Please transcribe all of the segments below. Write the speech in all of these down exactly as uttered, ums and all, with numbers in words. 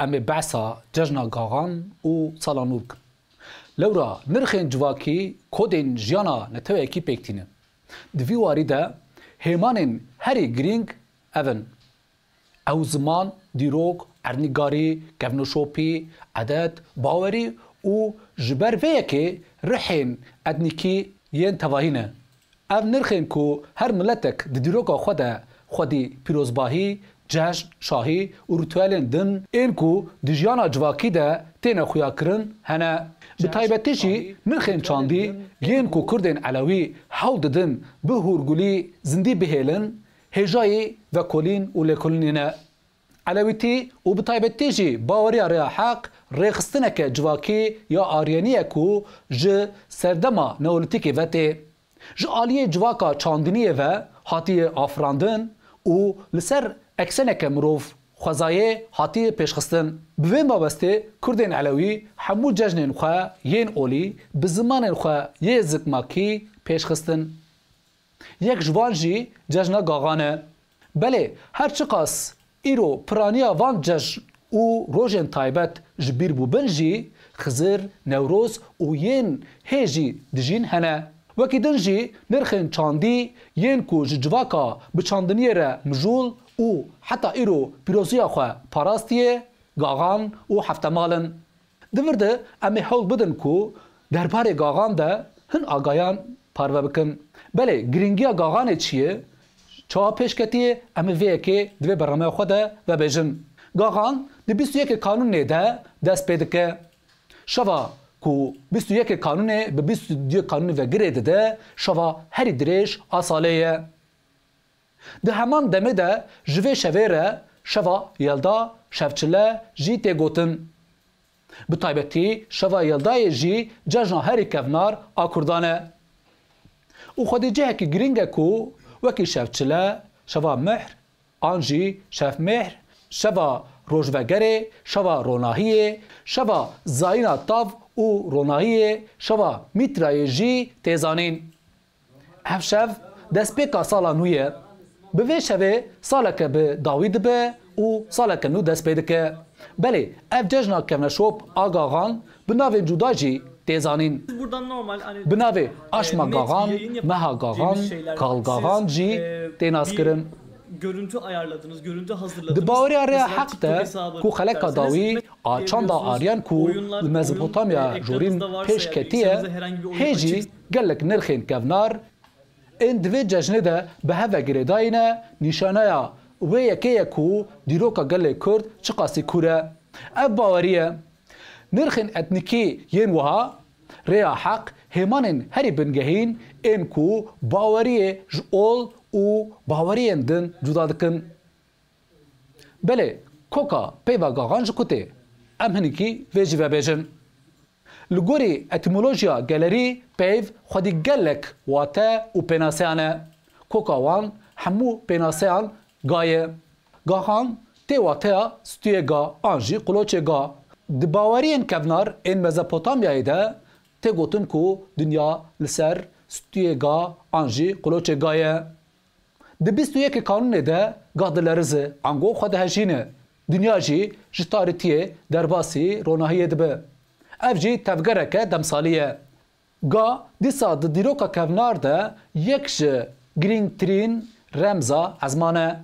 em ê behsa cejna gaxan û sala nû bikin. Lewra nirxên civakî kodên jiyana neteweyekî pêk tînin. Di vî warî de hêmanên herî girîng ev in. Ew ziman, dîrok, erdnîgarî, kevnoşopî, edet, bawerî û ji ber vê yekê rihên etnîkî yên tevahî ne. Ev nirxên ku her miletek di dîroka xwe de xwedî pîrozbahî, cejn, şahî û rîtuelên din ên ku di jiyana civakî de têne xuyakirin hene. Bi taybetî jî nirxên çandî yên ku Kurdên Elewî hewl didin bi hûrgulî zindî bihêlin, hêjayî vekolîn û lêkolînê ne. Elewîtî û bi taybetî jî baweriya Rêya Heq rêxistineke civakî ya Aryenî ye ku ji serdema Neolîtîkê ve tê. Ji aliyê civaka çandiniyê ve hatiye afirandin û li ser ekseneke mirov xwezayê hatiye pêşxistin. Bi vê mabestê Kurdên Elewî hemû cejnên xwe yên olî bi zimanên xwe yê zikmakî pêşxistin. Yek ji wan jî cejna gaxan e. Belê, her çiqas îro piraniya van cejn û rojên taybet ji bîr bûbin jî, Xizir, Newroz û yên hê jî dijîn hene. Wekî din jî nirxên çandî yên ku ji civaka bi çandiniyê re mijûl û heta îro pîroziya xwe parastiye, gaxan û heftemal in. Di vir de em ê hewl bidin ku derbarê gaxan de hin agayan parve bikin. Belê, girîngiya gaxanê çi ye? Çawa pêş ketiye? Em ê vê yekê di vê bernameya xwe de vebêjin. Gaxan di bîst û yekê Kanûnê de dest pê dike. Şeva ku bîst û yekê Kanûnê bi bîst û duyê Kanûnê ve girê dide, şeva herî dirêj a salê ye. Di heman demê de ji vê şevê re şeva Yelda, Şevçile jî tê gotin. Bi taybetî şeva Yeldayê jî cejna herî kevnar a Kurdan e. Û xwedî cihekî girîng e ku wekî Şevçile, şeva Mihr, an jî Şevmêhr, şeva Rojvegerê, şeva Ronahiyê, şeva Zayîna Tav û Ronahiyê, şeva Mîtrayê jî tê zanîn. Ev şev destpêka sala nû ye. Bi vê şevê saleke bi dawî dibe û saleke nû dest pê dike. Belê, ev cejna kevneşop a gaxan bi navên cuda jî tê zanîn. Bi navê Aşma Gaxan, Meha Gaxan, Kal Gaxan jî tê naskirin. Di baweriya Rêya Heq de ku xeleka dawî a çanda Aryan ku li Mezopotamya jorîn pêş ketiye, hê jî gelek nirxên kevnar ên di vê cejnê de bi hev ve girêdayî ne, nîşaneya wê yekê ye ku dîroka gelê Kurd çiqasî kûr e. Ev bawerî ye. Nirxên etnîkî yên wiha, Rêya Heq hêmanên herî bingehîn ên ku baweriyê ji ol û baweriyên din cuda dikin. Belê, koka peyva gaxan ji ku tê? Em hinekî vê jî vebêjin. Li gorî etîmolojiya gelerî peyv xwedî gelek wate û pênaseyan e. Koka wan hemû pênaseyan ga ye. Gaxan tê wateya stûyê ga an jî qiloçê ga. Di baweriyên kevnar ên Mezopotamyayê de tê gotin ku dinya li ser stûyê ga an jî qiloçê ga ye. Di bîst û yekê Kanûnê de ga dilerize, ango xwe dihejîne. Dinya jî ji tarîtiyê derbasî ronahiyê dibe. Ev jî tevgereke demsalî ye. Ga dîsa di dîroka kevnar de yek ji girîngtirîn remza ezman e.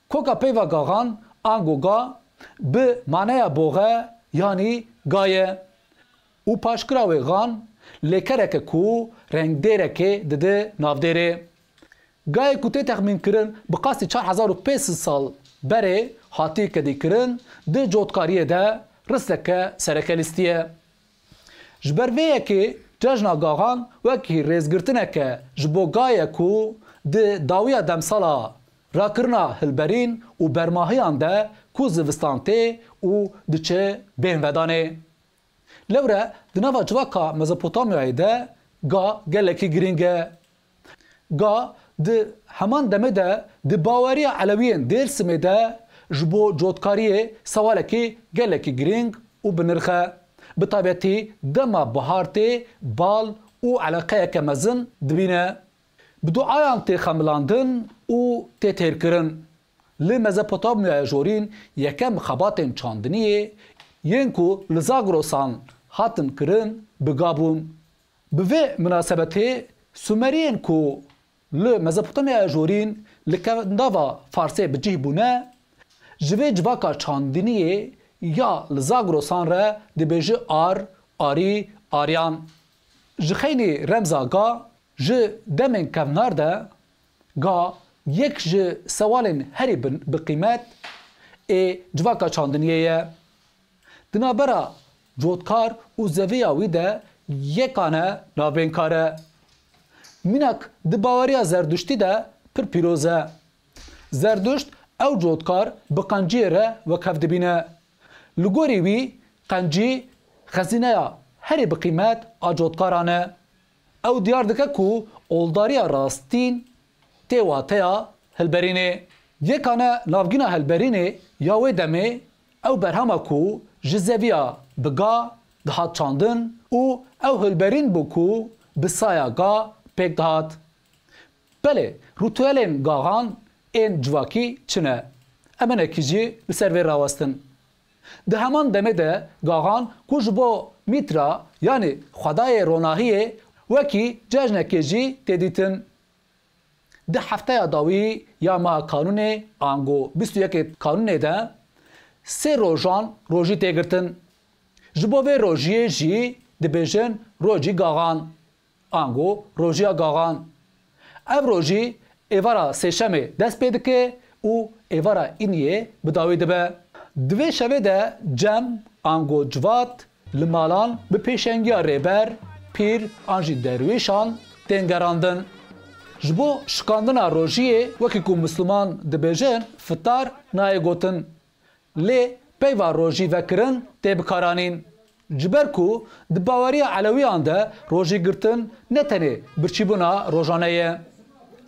Koka peyva gaxan ango ga bi maneya boxe yanî ga ye û paşkira wê xan lêkereke ku rengdêrekê dide navdêrê. Gayê ku tê texmînkirin bi qasî çar hezar û pênc sed sal berê hatî kedîkirin, di cotkariyê de risteke sereke lîstiye. Ji ber vê yekê cejna gaxan wekî rêzgirtineke ji bo gayê ku di dawiya demsala rakirina hilberîn û bermahiyan de ku zivistan tê û diçe bêhnvedanê. Lewre di nava civaka Mezopotamyayê de ga gelekî girîng e. Ga di heman demê de di baweriya Elewiyên Dêrsimê de ji bo cotkariyê sewalekî gelekî girîng û bi nirx e. Bi taybetî dema bihar tê, bal û eleqeyeke mezin dibîne. Bi duayan tê xemilandin û tê têrkirin. Li Mezopotamyaya Jorîn yekem xebatên çandiniyê yên ku li Zagrosan hatin kirin, bi ga bûn. Bi vê minasebetê Sumeriyên ku li Mezopotamyaya Jorîn li kevndava Farsê bi cih bûne, ji vê civaka çandiniyê ya li Zagrosan re dibêje Ar, Arî, Aryan. Ji xeynî remza ga ji demên kevnar de ga yek ji sewalên herî bi, bi qîmet ê civaka çandiniyê ye. Di navbera cotkar û zeviya wî de yekane navbênkar e. Mînak di baweriya Zerduştî de pir pîroz e. Zerduşt ew cotkar bi qenciyê re wekhev dibîne. Li gorî wî qencî xezîneya herî bi qîmet a cotkaran e. Ew diyar dike ku oldariya rastîn tê wateya hilberînê. Yekane navgîna hilberînê ya wê demê ew berhema ku ji zeviya bi ga dihat çandin û ew hilberîn bû ku bi saya ga pêk dihat. Belê, rîtuelên gaxan ên civakî çi ne? Em hinekî jî li ser vê rawestin. Di heman demê de gaxan ku ji bo Mîtra, yanî xwedayê ronahiyê, wekî cejnekê jî tê dîtin. Di hefteya dawî ya meha Kanûnê, ango bîst û yekê Kanûnê de sê rojan rojî tê girtin. Ji bo vê rojiyê jî dibêjin rojî gaxan. Ango rojiya gaxan. Ev rojî êvara sêşemê dest pê dike û êvara îniyê bi dawî dibe. Di vê şevê de cem, ango civat, li malan bi pêşengiya rêber, pîr an jî derwîşan tên gerandin. Ji bo şikandina rojiyê, wekî ku misliman dibêjin, fitar nayê gotin. Lê peyva rojî vekirin tê bikaranîn. Ji ber ku di baweriya Elewiyan de rojî girtin ne tenê birçîbûna rojane ye.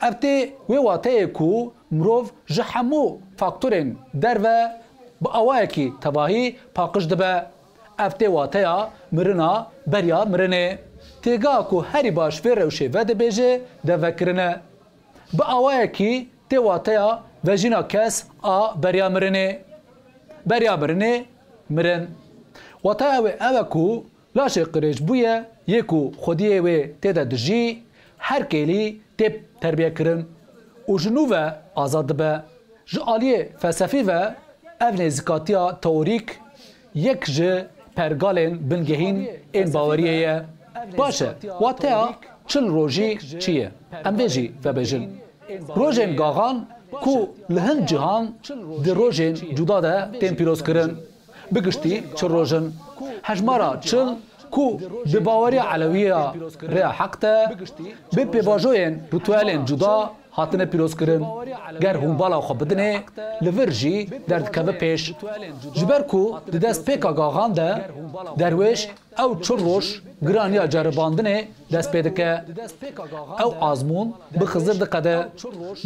Ev tê wê wateyê ku mirov ji hemû faktorên derve bi awayekî tevahî paqij dibe. Ev tê wateya mirina beriya mirinê. Têgeha ku herî baş vê rewşê vedibêje devvekirin e. Bi awayekî tê wateya vejîna kes a beriya mirinê. Beriya mirinê, mirin. Wateya wê ew e ku laşê qirêj bûye, yê ku xwediyê wê tê de dijî, her kêlî tê terbiyekirin û ji nû ve azad dibe. Ji aliyê felsefî ve ev nêzîkatiya teorîk yek ji pergalên bingehîn ên baweriyê ye. Baş e, wateya çil rojî çi ye? Em vê jî vebêjin. Rojên gaxan ku li hin cihan di rojên cuda de tên pîrozkirin. Bi giştî çil roj in. Hejmara çil ku di baweriya Elewiya Rêya Heq de bi pêvajoyên rîtuelên cuda hatine pîrozkirin. Ger hûn bala xwe bidinê, li vir jî derdikeve pêş. Ji ber ku di destpêka gaxan de derwêş ew çil roj giraniya ceribandinê dest pê dike. Ew azmûn bi Xizir diqede.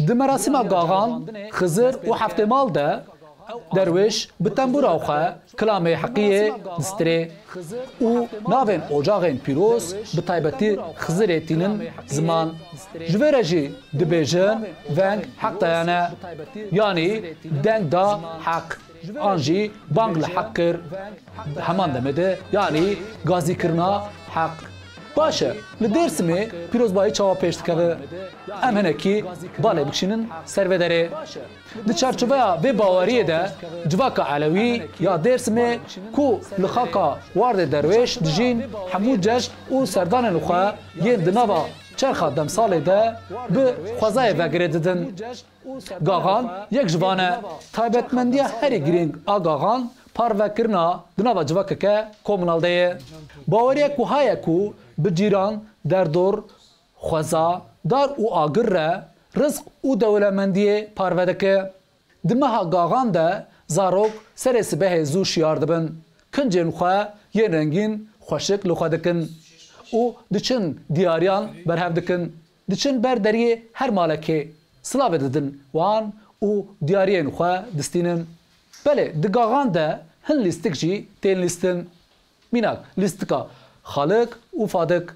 Di merasîma gaxan Xizir û heftê mal de derwêş bi tembûra xwe kilamê heqiyê distirê û navên ocaxên pîroz, bi taybetî Xizirê tînin ziman. Ji vê re jî dibêjin veng heq dayane, yanî deng da heq, an jî bang li heq kir, heman demê de, yanî gazîkirina heq. Baş e, li Dêrsimê pîrozbayî çawa pêş dikeve? Em hinekî balê bikişînin ser vê derê. Di çarçoveya vê baweriyê de civaka Elewî ya Dêrsimê ku li xaka Wardê Derwêş dijîn, hemû cejn û serdanên xwe yên di nava çerxa demsalê de bi xwezayê vegirê didin. Gaxan yek ji van e. Taybetmendiya herî girîng a gaxan parvekirina di nava civakeke komunal de ye. Baweriya ku heye ku bi cîran, derdor, xweza, dar û agir re rizq û dewlemendiyê parve dike. Di meha gaxan de zarok serê sibehê zû şiyar dibin. Kincên xwe yên rengîn xweşik li xwe dikin û diçin diyariyan berhev dikin. Diçin ber deriyê her malekê, silavê didin wan û diyariyên xwe distînin. Belê, di gaxan de hin lîstik jî tên lîstin. Mînak, lîstika Xalik û Fadik.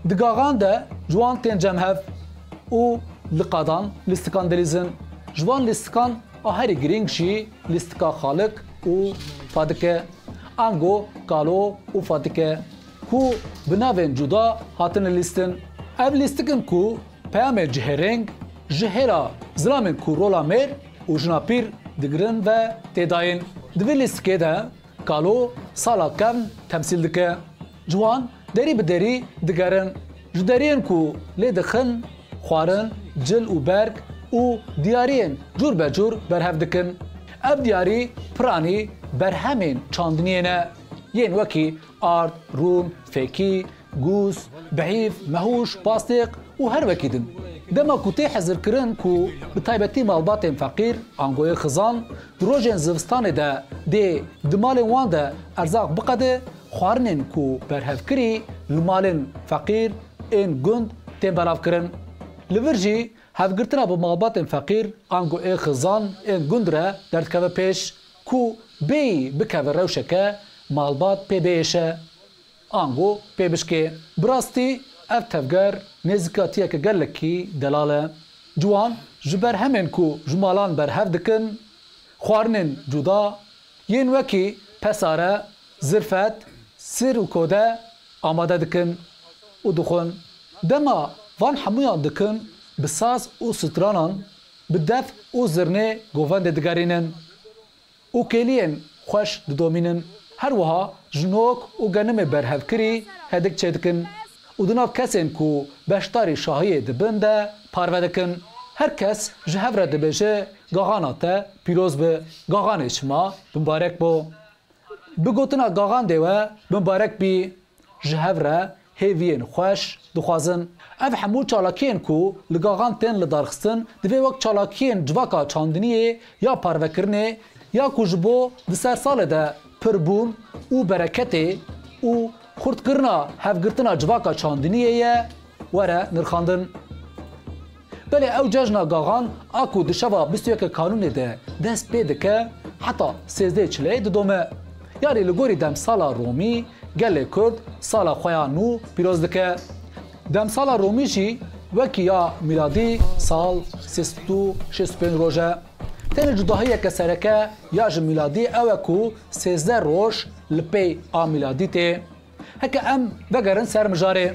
Di gaxan de ji wan tên cem hev û li qadan lîstikan dilîzin. Ji van lîstikan A herî girîng jî lîstika xalik û fadik e, ango kalo û fadik e, ku bi navên cuda hatine lîstin. Ev lîstik in ku peyamên cihêreng ji hêla zilamên ku rola mêr û jina pîr digirin ve tê dayîn. Di vê lîstikê de kalo sala kevn temsîl dike. Ciwan derî bi derî digerin. Ji deriyên ku lê dixin, xwarin, cil û berg û diyariyên cûr be cûr berhev dikin. Ev diyarî piranî berhemên çandiniyê ne, yên wekî ard, rûn, fêkî, gûs, bihîv, mehûş, pastêq û her wekî din. Dema ku tê hezirkirin ku bi taybetî malbatên feqîr, angoyê xizan, di rojên zivistanê de dê di malên wan de erzaq biqede, xwarinên ku berhevkirî li malên feqîr ên gund tên belavkirin. Li vir jî hevgirtina bi malbatên feqîr, ango ê xizan ên gund re derdikeve pêş, ku bêyî bikeve rewşeke malbat pê biêşe. Ango pê bişkê. Bi rastî ev tevger nêzîkatiyeke gelekî delal e. Ciwan ji berhemên ku ji malan berhev dikin, xwarinên cuda, yên wekî pesare, zirfet, sir û kode amade dikin û dixwin. Dema van hemûyan dikin, bi saz û stranan, bi def û zirnê govendê digerînin û kêliyên xweş didomînin. Her wiha ji nok û genimê berhevkirî hedik çêdikin û di nav kesên ku beşdarî şahiyê dibin de parve dikin. Her kes ji hev re dibêje, Gaxana te pîroz be, gaxanê şima bimbarek bo. Bi gotina gaxandê we bimbarek bî. Ji hev re hêviyên xweş dixwazin. Ev hemû çalakiyên ku li gaxan tên lidarxistin, divê wek çalakiyên civaka çandiniyê ya parvekirinê ya ku ji bo di sersalê de pirbûn û bereketê û xurtkirina hevgirtina civaka çandiniyê ye, were nirxandin. Belê ew cejna gaxan a ku di şeva bîst û yekê Kanûnê de dest pê dike, heta sêzdehê Çileyê didome. Yarî li gorî demsala Romî gelê Kurd sala xwe ya nû pîroz dike. Demsala Romî jî wekî ya mîladî sal sê sed û şêst û pênc roj e. Tenê cudahiyeke sereke ya ji mîladî ew e ku sêzdeh roj li pey a mîladî tê. Heke em vegerin ser mijarê.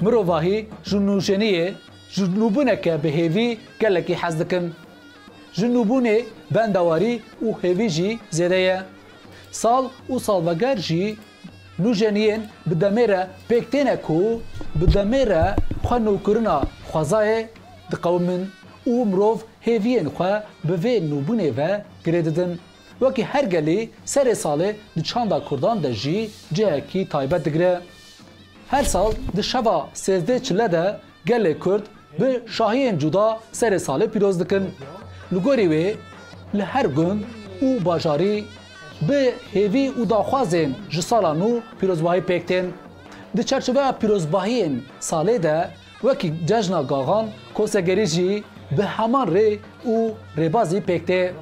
Mirovahî ji nûjeniyê, ji nûbûneke bi hêvî gelekî hez dikin. Ji nûbûnê bendewarî û hêvî jî zêde ye. Sal û salveger jî nûjeniyên bi demê re pêk têne ku bi demê re xwe nûkirina xwezayê diqewimin û mirov hêviyên xwe bi vê nûbûnê ve girê didin. Wekî her gelî serê salê di çanda kurdan de jî cihekî taybet digire. Her sal di şeva sêzdeh çile de gelê Kurd bi şahiyên cuda serê salê pîroz dikin. Li gorî wê li her gund û bajarî bi hêvî û daxwazên ji sala nû pîrozbahî pêk tên. Di çarçoveya pîrozbahiyên salê de wekî cejna gaxan kosegerî jî bi heman rê û rêbazî pêk tê.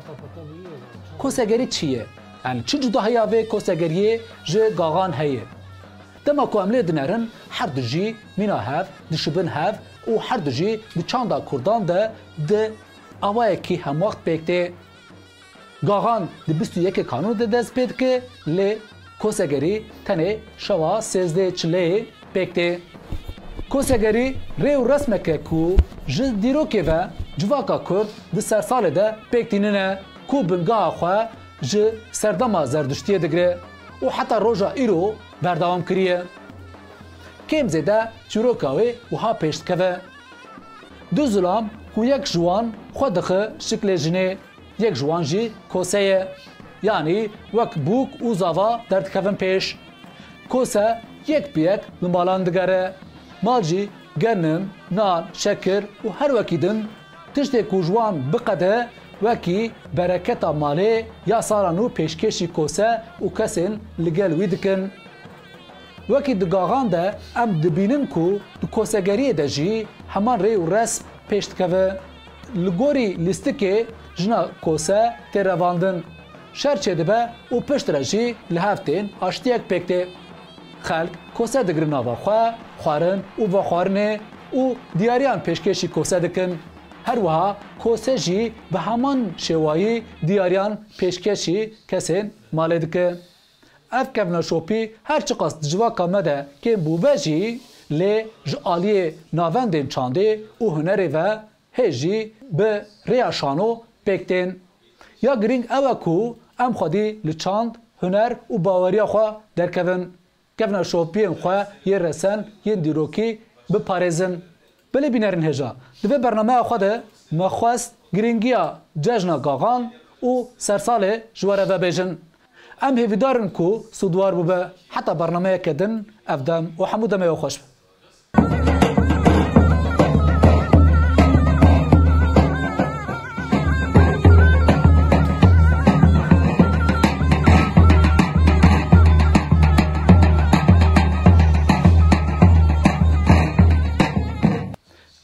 Kosegerî çi ye? Yanî çi cudahiya vê kosegeriyê ji gaxan heye? Dema ku em lê dinerin, her du jî mîna hev, dişibin hev û her du jî di çanda kurdan de di awayekî hemwext pêk tê. Gaxan di bîst û yekê Kanûnê de dest pê dike, lê kosegerî tenê şeva sêzdeh çileyê pêk tê. Kosegerî rê û resmeke ku ji dîrokê ve civaka Kurd di sersalê de pêk tînine, ku bingeha xwe ji serdema Zerdiştiyê digire û heta roja îro berdewam kiriye. Kêm zêde çîroka wê wiha pêş dikeve. Du zilam ku yek ji wan xwe dixe şiklê jinê, yek ji wan jî kose ye. Yanî wek bûk û zava derdikevin pêş. Kose yek bi yek li malan digere. Mal jî genim, nan, şekir û her wekî din tiştê ku ji wan biqede wekî bereketa malê ya sala nû pêşkêşî kose û kesên li gel wî dikin. Wekî di gaxan de em dibînin ku di kosegeriyê de jî heman rê û resm pêş dikeve. Li gorî lîstikê jina kose tê revandin, şer çêdibe û piştre jî li hev tên aştiyek pêk tê. Xelk kose digrin nava xwe, xwarin û vexwarinê û diyariyan pêşkêşî kose dikin. Her wiha Kose jî bi heman şêwayî diyariyan pêşkêşî kesên malê dike. Ev kevneşopî her çiqas di civaka me de kêm bûbe jî, lê ji aliyê navendên çandê û hunerê ve hê jî bi rêya şano pêk tên. Ya girîng ew e ku em xwedî li çand, huner û baweriya xwe derkevin. Kevneşopiyên xwe yê resen yên dîrokî biparêzin. Belê bînerên hêja, di vê bernameya xwe de me xwest girîngiya cejna gaxan û sersalê ji we re vebêjin. Em hêvîdar in ku sûdwar bûbe. Heta bernameyeke din ev dem û hemû demê we xweş be.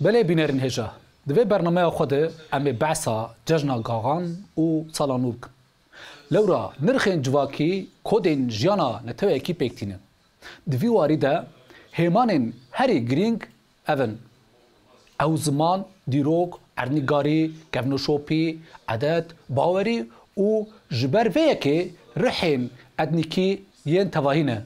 Belê bînerên hêja, di vê bernameya xwe de em ê behsa cejna gaxan û sala nû bikin. Lewra nirxên civakî kodên jiyana neteweyekî pêk tînin. Di vî warî de hêmanên herî girîng ev in. Ew ziman, dîrok, erdnîgarî, kevnoşopî, edet, bawerî û ji ber vê yekê rihên etnîkî yên tevahî ne.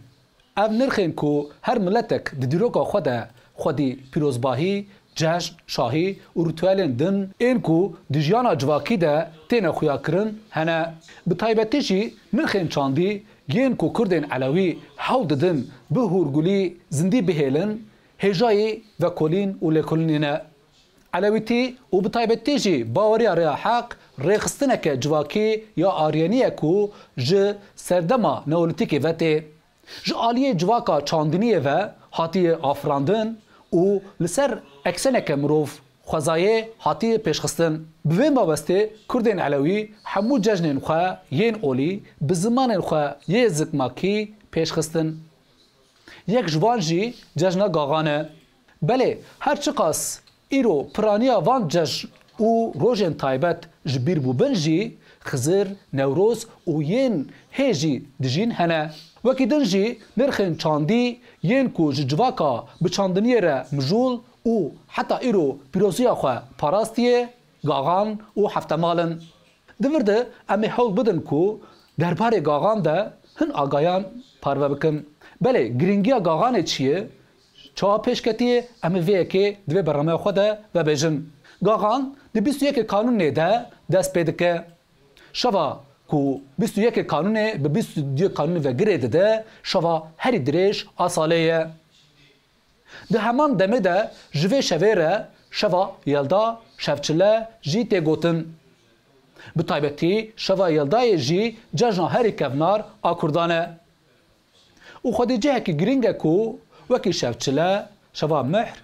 Ev nirxên ku her miletek di dîroka xwe de xwedî pîrozbahî, cejn, şahî û rîtuelên din ên ku di jiyana civakî de têne xuyakirin hene. Bi taybetî jî nirxên çandî yên ku Kurdên Elewî hewl didin bi hûrgulî zindî bihêlin, hêjayî vekolîn û lêkolînê ne. Elewîtî û bi taybetî jî baweriya rêya heq rêxistineke civakî ya aryenî ye ku ji serdema neolîtîkê ve tê. Ji aliyê civaka çandiniyê ve hatiye afirandin û li ser ekseneke mirov xwezayê hatiye pêşxistin. Bi vê mabestê Kurdên Elewî hemû cejnên xwe yên olî bi zimanên xwe yê zikmakî pêşxistin. Yek ji van jî cejna gaxan e. Belê, her çiqas îro piraniya van cejn û rojên taybet ji bîr bûbin jî, Xizir, Newroz û yên hê jî dijîn hene. Wekî din jî nirxên çandî yên ku ji civaka bi çandiniyê re mijûl û heta îro pîroziya xwe parastiye, gaxan û heftemal in. Di vir de em ê hewl bidin ku derbarê gaxan de hin agayan parve bikin. Belê, girîngiya gaxanê çi ye? Çawa pêş ketiye? Em ê vê yekê di vê bernameya xwe de vebêjin. Gaxan di bîst û yekê Kanûnê de dest pê dike. Şeva ku bîst û yekê Kanûnê bi bîst û duyê Kanûnê ve girê dide, şeva herî dirêj a salê ye. Di heman demê de ji vê şevê re şeva Yelda, Şevçile jî tê gotin. Bi taybetî şeva Yeldayê jî cejna herî kevnar a Kurdan e. Û xwedî cihekî girîng e ku wekî Şevçile, şeva Mihr,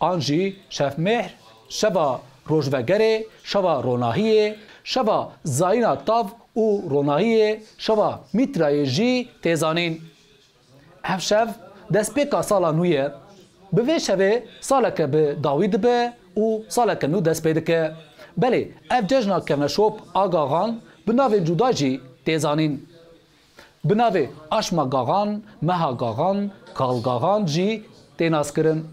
an jî Şevmêhr, şeva Rojvegerê, şeva Ronahiyê, şeva zayîna tav û ronahiyê, şeva Mîtrayê jî tê zanîn. Ev şev destpêka sala nû ye. Bi vê şevê saleke bi dawî dibe û saleke nû dest pê dike. Belê, ev cejna kevneşop a gaxan bi navên cuda jî tê zanîn. Bi navê Aşma Gaxan, Meha Gaxan, Kal Gaxan jî tê naskirin.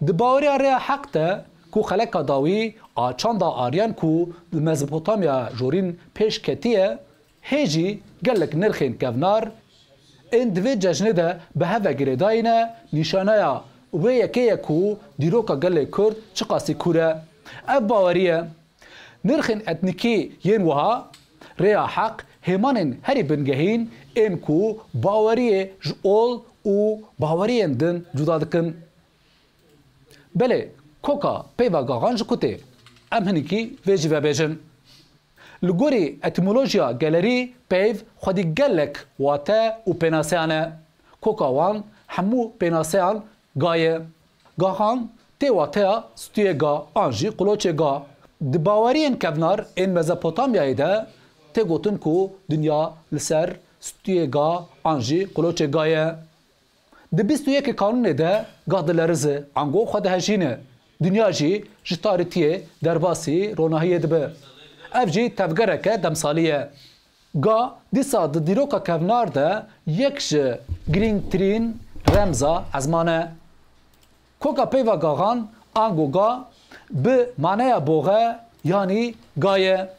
Di baweriya rêya heq de ku xeleka dawî a çanda aryan ku li Mezopotamya jorîn pêş ketiye, hê jî gelek nirxên kevnar ên di vê cejnê de bi hev ve girêdayî ne, nîşaneya wê yekê ye ku dîroka gelê Kurd çiqasî kûr e. Ev bawerî ye. Nirxên etnîkî yên wiha, rêya heq, hêmanên herî bingehîn ên ku baweriyê ji ol û baweriyên din cuda dikin. Belê, koka peyva gaxan ji ku tê? Em hinekî vê jî vebêjin. Li gorî etîmolojiya gelerî peyv xwedî gelek wate û pênaseyan e. Koka wan hemû pênaseyan ga ye. Gaxan tê wateya stûyê ga an jî quloçê ga. Di baweriyên kevnar ên Mezopotamyayê de tê gotin ku dinya li ser stûyê ga an jî quloçê ga ye. Di bîst û yekê Kanûnê de ga dilerize, ango xwe dihejîne. Dinya jî ji tarîtiyê derbasî ronahiyê dibe. Ev jî tevgereke demsalî ye. Ga dîsa di dîroka kevnar de yek ji girîngtirîn remza ezman e. Koka peyva gaxan, ango ga, bi maneya boxe yanî ga ye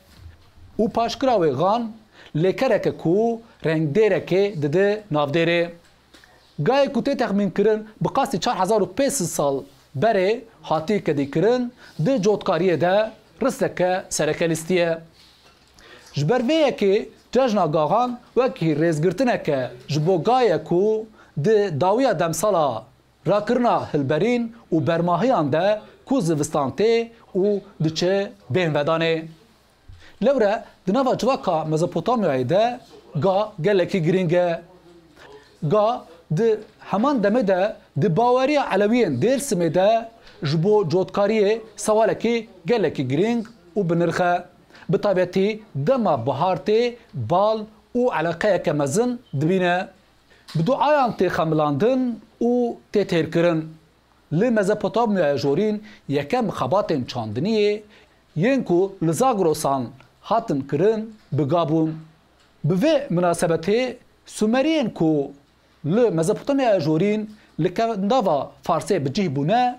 û paşkira wê gan lêkereke ku rengdêrekê dide navdêrê. Gayê ku tê texmînkirin bi qasî çar hezar û pênc sed sal berê hatî kedîkirin, di cotkariyê de risteke sereke lîstiye. Ji ber vê yekê cejna gaxan wekî rêzgirtineke ji bo gayê ku di dawiya demsala rakirina hilberîn û bermahiyan de ku zivistan tê û diçe bêhnvedanê. Lewre di nava civaka Mezopotamyayê de ga gelekî girîng e. Ga di heman demê de di baweriya Elewiyên Dêrsimê de ji bo cotkariyê sewalekî gelekî girîng û bi nirx e. Bi taybetî dema bihar tê bal û eleqeyeke mezin dibîne. Bi duayan tê xemilandin û tê têrkirin. Li Mezopotamyaya Jorîn yekem xebatên çandiniyê yên ku li Zagrosan hatin kirin bi ga bûn. Bi vê minasebetê Sumeriyên ku li Mezopotamyaya Jorîn li kevndava Farsê bi cih bûne,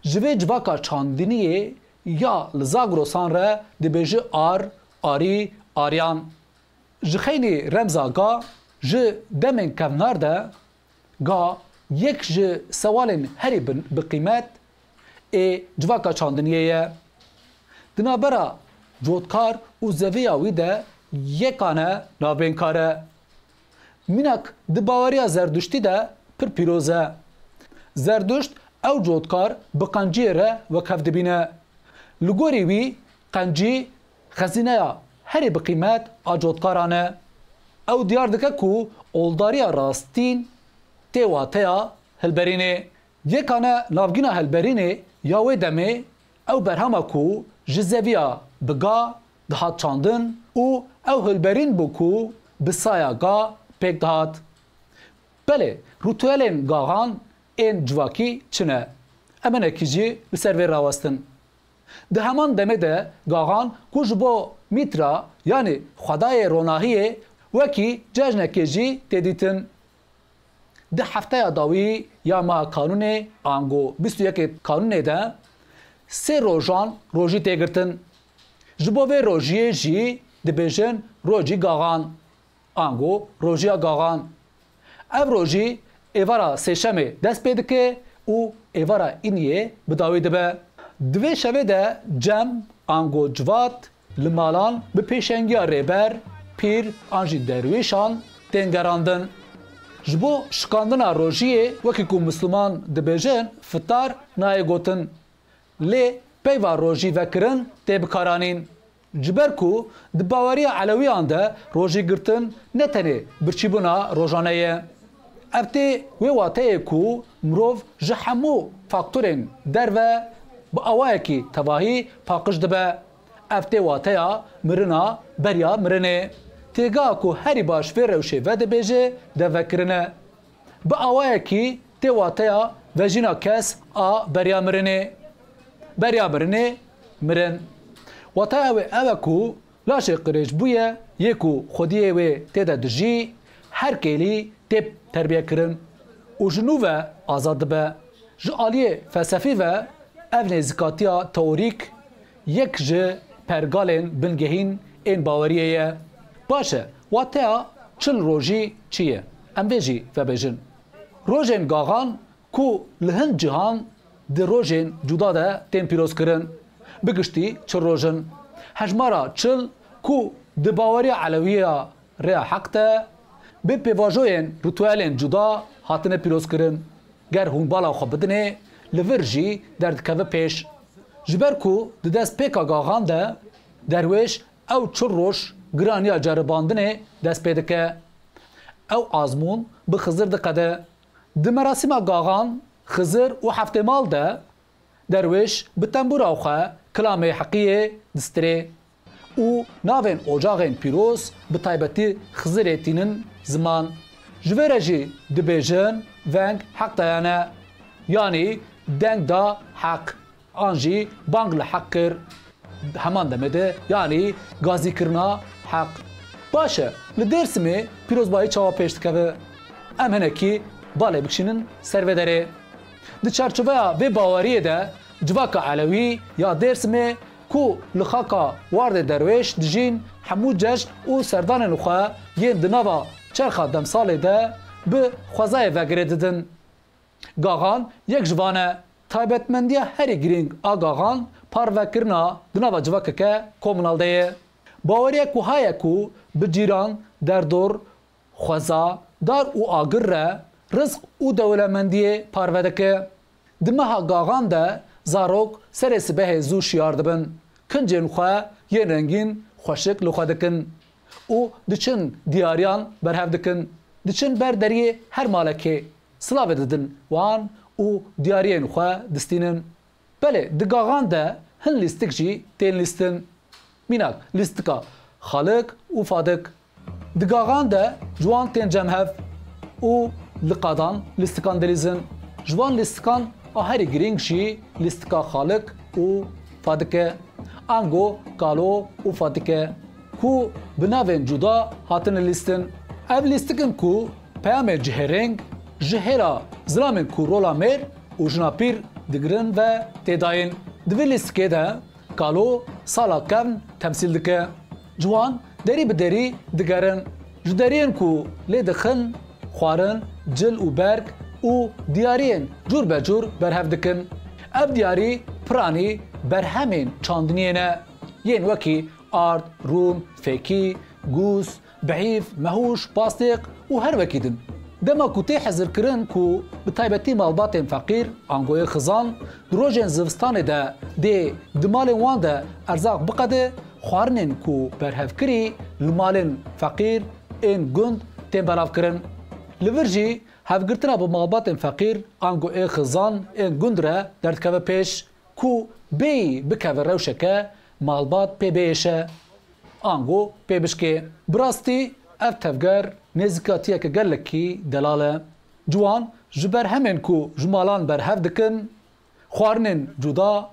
ji vê civaka çandiniyê ya li Zagrosan re dibêje Ar, Arî, Aryan. Ji xeynî remza ga ji demên kevnar de ga yek ji sewalên herî bi, bi qîmet ê civaka çandiniyê ye. Di navbera cotkar û zeviya wî de yekane navbênkar e. Mînak di baweriya Zerduştî de pir pîroz e. Zerduşt ew cotkar bi qenciyê re wekhev dibîne. Li gorî wî qencî xezîneya herî bi qîmet a cotkaran e. Ew diyar dike ku oldariya rastîn tê wateya hilberînê. Yekane navgîna hilberînê ya wê demê ew berhema ku ji zeviya bi ga dihat çandin û ew hilberîn bû ku bi saya ga pêk dihat. Belê, rîtuelên gaxan ên civakî çi ne? Em hinekî jî li ser vê rawestin. Di heman demê de gaxan ku ji bo Mîtra, yanî xwedayê ronahiyê, wekî cejnekê jî tê dîtin. Di hefteya dawî ya meha Kanûnê, ango bîst û yekê Kanûnê de sê rojan rojî tê girtin. Ji bo vê rojiyê jî dibêjin rojî gaxan. Ango rojiya gaxan. Ev rojî êvara sêşemê dest pê dike û êvara îniyê bi dawî dibe. Di vê şevê de cem, ango civat, li malan bi pêşengiya rêber, pîr an jî derwîşan tên gerandin. Ji bo şikandina rojiyê, wekî ku misliman dibêjin, fitar nayê gotin. Lê peyva rojî vekirin tê bikaranîn. Ji ber ku di baweriya Elewiyan de rojî girtin ne tenê birçîbûna rojane ye. Ev tê wê wateyê ku mirov ji hemû faktorên derve bi awayekî tevahî paqij dibe. Ev tê wateya mirina beriya mirinê. Têgeha ku herî baş vê rewşê vedibêje devvekirine. Bi awayekî tê wateya vejîna kes a beriya mirinê. Beriya mirinê, mirin. Wateya wê ew e ku laşê qirêj bûye, yê ku xwediyê wê tê de dijî, her kêlî tê terbiyekirin û ji nû ve azad dibe. Ji aliyê felsefî ve ev nêzîkatiya teorîk yek ji pergalên bingehîn ên baweriyê ye. Baş e, wateya çil rojî çi ye? Em vê jî vebêjin. Rojên gaxan ku li hin cihan di rojên cuda de tên pîrozkirin, bi giştî çil roj in. Hejmara çil ku di baweriya Elewiya Rêya Heq de bi pêvajoyên rîtuelên cuda hatine pîrozkirin. Ger hûn bala xwe bidinê, li vir jî derdikeve pêş. Ji ber ku di destpêka gaxan de derwêş ew çil roj giraniya ceribandinê dest pê dike. Ew azmûn bi Xizir diqede. Di merasîma gaxan, Xizir û Heftêmal de derwêş bi tembûra xwe kilamê Heqiyê distirê û navên ocaxên pîroz, bi taybetî Xizirê, tînin ziman. Ji vê re jî dibêjin veng Heq dayane, yanî deng da Heq, an jî bang li Heq kir. Heman demê de, yanî gazîkirina Heq. Baş e, li Dêrsimê pîrozbayî çawa pêş dikeve? Em hinekî balê bikişînin ser vê derê. Di çarçoveya vê baweriyê de Civaka Elewî ya Dêrsimê ku li xaka Wardê Derwêş dijîn, hemû cejn û serdanên xwe yên di nava çerxa demsalê de bi xwezayê ve girê didin. Gaxan yek ji van e. Taybetmendiya herî girîng a gaxan parvekirina di nava civakeke komunal de ye. Baweriyek wiha ye ku bi cîran, derdor, xweza, dar û agir re rizq û dewlemendiyê parve dike. Di meha gaxan de zarok serê sibehê zû şiyar dibin, kincên xwe yên rengîn xweşik li xwe dikin û diçin diyariyan berhev dikin. Diçin ber deriyê her malekê, silavê didin wan û diyariyên xwe distînin. Belê, di gaxan de hin lîstik jî tên lîstin. Mînak, lîstika xalik û fadik. Di gaxan de ji wan tên cem hev û li qadan lîstikan dilîzin. Ji van lîstikan a herî girîng jî lîstika xalik û fadik e. Ango kalo û fadik e ku bi navên cuda hatine lîstin. Ev lîstikin ku peyamên cihêreng ji hêla zilamên ku rola mêr û jina pîr digirin ve tê dayîn. Di vê lîstikê de kalo sala kevn temsîl dike. Ciwan derî bi derî digerin. Ji deriyên ku lê dixin, xwarin, cil û berg û diyariyên cûr be cûr berhev dikin. Ev diyarî piranî berhemên çandiniyê ne, yên wekî ard, rûn, fêkî, gûs, bihîf, mehûş, pastêq û her wekî din. Dema ku tê hezirkirin ku bi taybetî malbatên feqîr, ango ê xizan, di rojên zivistanê de dê di malên wan de erzaq biqede, xwarinên ku berhevkirî li malên feqîr ên gund tên belavkirin. Li vir jî hevgirtina bi malbatên feqîr, ango ê xizan ên gund re derdikeve pêş. Ku bêyî bikeve rewşeke malbat pê biêşe, ango pê bişkê. Bi rastî ev tevger nêzîkatiyeke gelekî delal e. Ciwan ji berhemên ku ji malan berhev dikin, xwarinên cuda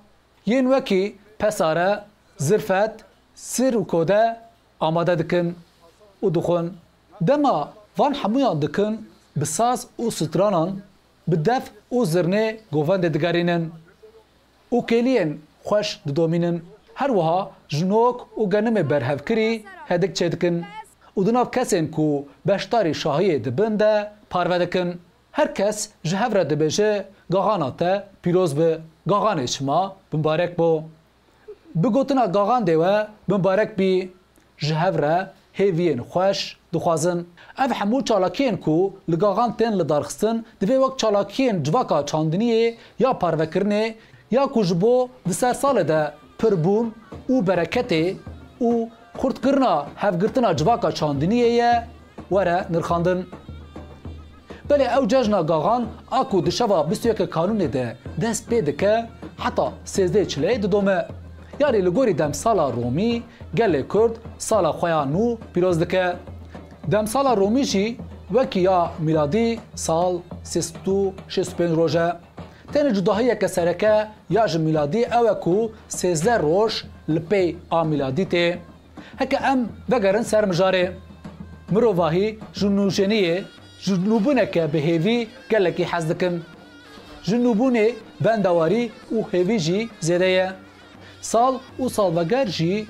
yên wekî pesare, zirfet, sir û kode amade dikin û dixwin. Dema van hemûyan dikin, bi saz û stranan, bi def û zirnê govendê digerînin û kêliyên xweş didomînin. Her wiha ji nok û genimê berhevkirî hedik çêdikin û di nav kesên ku beşdarî şahiyê dibin de parve dikin. Her kes ji hev re dibêje, Gaxana te pîroz bi, gaxanê şima bimbarek bo. Bi gotina gaxandê we bimbarek bî, ji hev re hêviyên xweş dixwazin. Ev hemû çalakiyên ku li gaxan tên lidarxistin, divê wek çalakiyên civaka çandiniyê ya parvekirinê ya ku ji bo di ser salê de pirbûn û bereketê û xurtkirina hevgirtina civaka çandiniyê ye, were nirxandin. Belê ew cejna gaxan a ku di şeva bîst û yekê Kanûnê de dest pê dike, heta sêzdehê Çileyê didome. Yarî li gorî demsala Romî, gelê Kurd sala xwe ya nû pîroz dike. Demsala Romî jî wekî ya mîladî sal sê sed û şêst û pênc roj e. Tenê cudahiyeke sereke ya ji mîladî ew e ku sêzdeh roj li pey a mîladî tê. Heke em vegerin ser mijarê. Mirovahî ji nûjeniyê, ji nûbûneke bi hêvî gelekî hez dikin. Ji nûbûnê bendewarî û hêvî jî zêde ye. Sal û salveger jî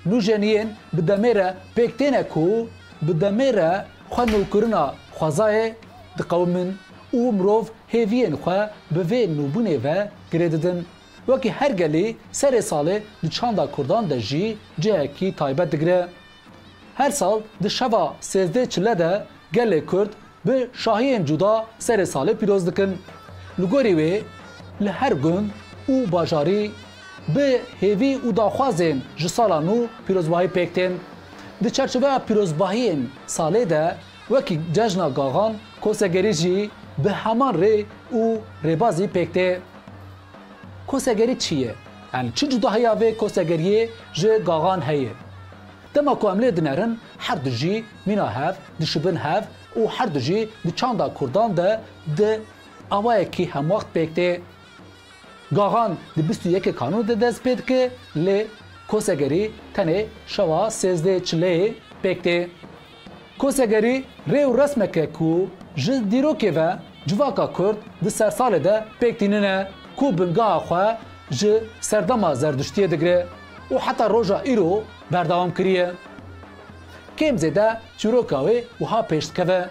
nûjeniyên bi demê re pêk têne ku bi demê re xwe nûkirina xwezayê diqewimin û mirov hêviyên xwe bi vê nûbûnê ve girê didin. Wekî her gelî serê salê di çanda Kurdan de jî cihekî taybet digire. Her sal di şeva sêzdeh Çile de gelê Kurd bi şahiyên cuda serê salê pîroz dikin. Li gorî wê li her gund û bajarî bi hêvî û daxwazên ji sala nû pîrozbahî pêk tên. Di çarçoveya pîrozbahiyên salê de wekî cejna gaxan kosegerî jî bi heman rê û rêbazî pêk tê. Kosegerî çi ye? Yanî çi cudahiya vê kosegeriyê ji gaxan heye? Dema ku em lê dinerin, her du jî mîna hev, dişibin hev û her du jî di çanda Kurdan de di awayekî hemwext pêk tê. Gaxan di bîst û yekê Kanûn de dest pê dike, lê kosegerî tenê şeva sêzdeh Çileyê pêk tê. Kosegerî rê û resmeke ku ji dîrokê ve civaka Kurd di sersalê de pêk tînine, ku bingeha xwe ji serdema Zerduştiyê digire û heta roja îro berdewam kiriye. Kêm zêde çîroka wê wiha pêş dikeve.